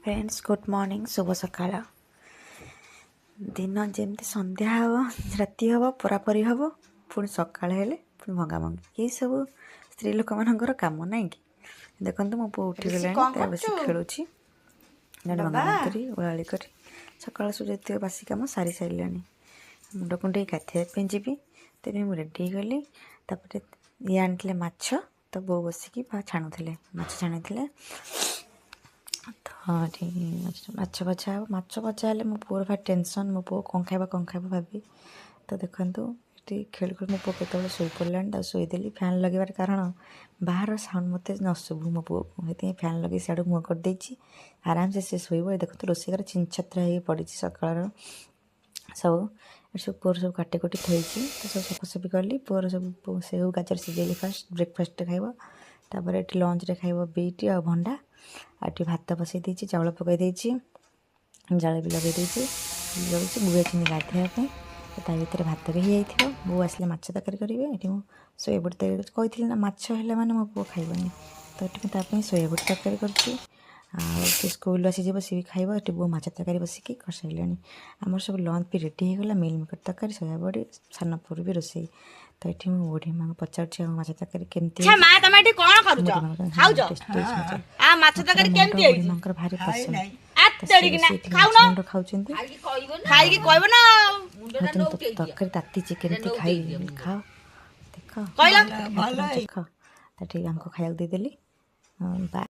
Friends, good morning, ଶୁଭ ସକାଳ। ଦିନ ଯେମିତି ସନ୍ଧ୍ୟା ହେବ, ରାତି ହେବ, ପରାପରି ହେବ, ପୁଣି ସକାଳ ହେଲେ ପୁଣି ଭଙ୍ଗା ଭଙ୍ଗି, ଏଇସବୁ ସ୍ତ୍ରୀ ଲୋକମାନଙ୍କର କାମ, ନାଇଁ କି? ଦେଖନ୍ତୁ, ମୋ ପୁଅ ଉଠିଗଲାଣି। କଣ ତା ବସି କରୁଛୁ? ଖେଳୁଛି। ଜଣେ ବାବା। ଭଙ୍ଗା ଭଙ୍ଗି କରି, ଓଳାଓଳି କରି, ସକାଳ ସବୁ ଯେତିକ ବାସି କାମ ସାରି ସାରିଲାଣି। ମୁଣ୍ଡ କୁଣ୍ଡେଇ ଗାଧୋଇବା ପାଇଁ ଯିବି, ତେବେ ମୁଁ ରେଡ଼ି ହେଇଗଲି। ତାପରେ ଇଏ ଆଣିଥିଲେ ମାଛ, ତ ବୋଉ ବସିକି ଛାଣୁଥିଲେ, ମାଛ ଛାଣିଥିଲେ। ତ ଏଠି ମାଛ ଭଜା ହେବ। ମାଛ ଭଜା ହେଲେ ମୋ ପୁଅର ଭାରି ଟେନସନ୍, ମୋ ପୁଅ କ'ଣ ଖାଇବ, କ'ଣ ଖାଇବ ଭାବି। ତ ଦେଖନ୍ତୁ, ଏଠି ଖେଳୁ ଖେଳୁ ମୋ ପୁଅ କେତେବେଳେ ଶୋଇପଡ଼ିଲାଣି। ତାକୁ ଶୋଇଦେଲି। ଫ୍ୟାନ୍ ଲଗେଇବାର କାରଣ ବାହାର ସାଉଣ୍ଡ ମୋତେ ନ ଶୁଭୁ ମୋ ପୁଅକୁ, ସେଥିପାଇଁ ଫ୍ୟାନ୍ ଲଗେଇ ସିଆଡ଼ୁ ମୁହଁ କରିଦେଇଛି। ଆରାମସେ ସେ ଶୋଇବ। ଏ ଦେଖନ୍ତୁ, ରୋଷେଇ ଘରେ ଛିନଛତ୍ର ହେଇକି ପଡ଼ିଛି ସକାଳର ସବୁ। ଏଠି ସବୁ ପୁଅର ସବୁ କାଟି କୁଟି ଥୋଇଛି, ତ ସବୁ ସଫାସଫି କଲି। ପୁଅର ସବୁ ସେଉ ଗାଜର ସିଝେଇଲି, ଫାଷ୍ଟ ବ୍ରେକଫାଷ୍ଟରେ ଖାଇବ। ତାପରେ ଏଠି ଲଞ୍ଚରେ ଖାଇବ ବିଟ୍ ଆଉ ଭଣ୍ଡା। ଆଉ ଏଠି ଭାତ ବସେଇ ଦେଇଛି, ଚାଉଳ ପକାଇ ଦେଇଛି, ଜାଳ ବି ଲଗାଇ ଦେଇଛି, ଜଳୁଛି। ବୋଉ ଯାଇଛନ୍ତି ଗାଧୋଇବା ପାଇଁ, ତ ତା ଭିତରେ ଭାତ ବି ହେଇଯାଇଥିବ। ବୋଉ ଆସିଲେ ମାଛ ତରକାରୀ କରିବେ। ଏଠି ମୁଁ ସୋୟାବଡ଼ି ତରକାରୀ କରୁଛି। କହିଥିଲି ନା, ମାଛ ହେଲେ ମାନେ ମୋ ପୁଅ ଖାଇବନି। ତ ଏଠି ମୁଁ ତା ପାଇଁ ସୋୟାବଡ଼ି ତରକାରୀ କରୁଛି। ଆଉ ସେ ସ୍କୁଲରୁ ଆସିଯିବ, ସିଏ ବି ଖାଇବ। ଏଠି ବୋଉ ମାଛ ତରକାରୀ ବସିକି କରିସାରିଲେଣି। ଆମର ସବୁ ଲଞ୍ଚ ବି ରେଡ଼ି ହେଇଗଲା, ମିଲ୍ ମେକର୍ ତରକାରୀ, ସୋୟାବଡ଼ି, ସାନ ପୁଅର ବି ରୋଷେଇ। ତ ଏଠି ମୁଁ ବୁଢ଼ୀ ମାଆଙ୍କୁ ପଚାରୁଛି, ଆଉ ମାଛ ତରକାରୀ କେମିତି ଆଚ୍ଛା ମା, ତମେ ଏଠି କଣ କରୁଛ? ବୁଢ଼ୀ ମାଆ? ଖାଉଛ? ଟେଷ୍ଟି ହେଇଛି ମାଛ। ଆ ମାଛ ତରକାରୀ କେମିତି ବୁଢ଼ୀ ହେଇଛି? ମାଙ୍କର ଭାରି ପସନ୍ଦ। ଆ ତ ସେ ତେଡ଼ିକିନା ବସି ଏଠି ମାଛ ଖାଉନ। ମୁଣ୍ଡ ଖାଉଛନ୍ତି। ଖାଇକି କହିବ ନା ଆଉ। କହୁଛନ୍ତି, ତରକାରୀ ତାତିଛି, କେମିତି ଖାଇବି? ମୁଁ କହିଲି, ଖାଅ, ଦେଖ। କହିଲ। ଦେଖ, ତ ଠିକ ଆଙ୍କୁ ଖାଇବାକୁ ଦେଇଦେଲି। ବାଏ।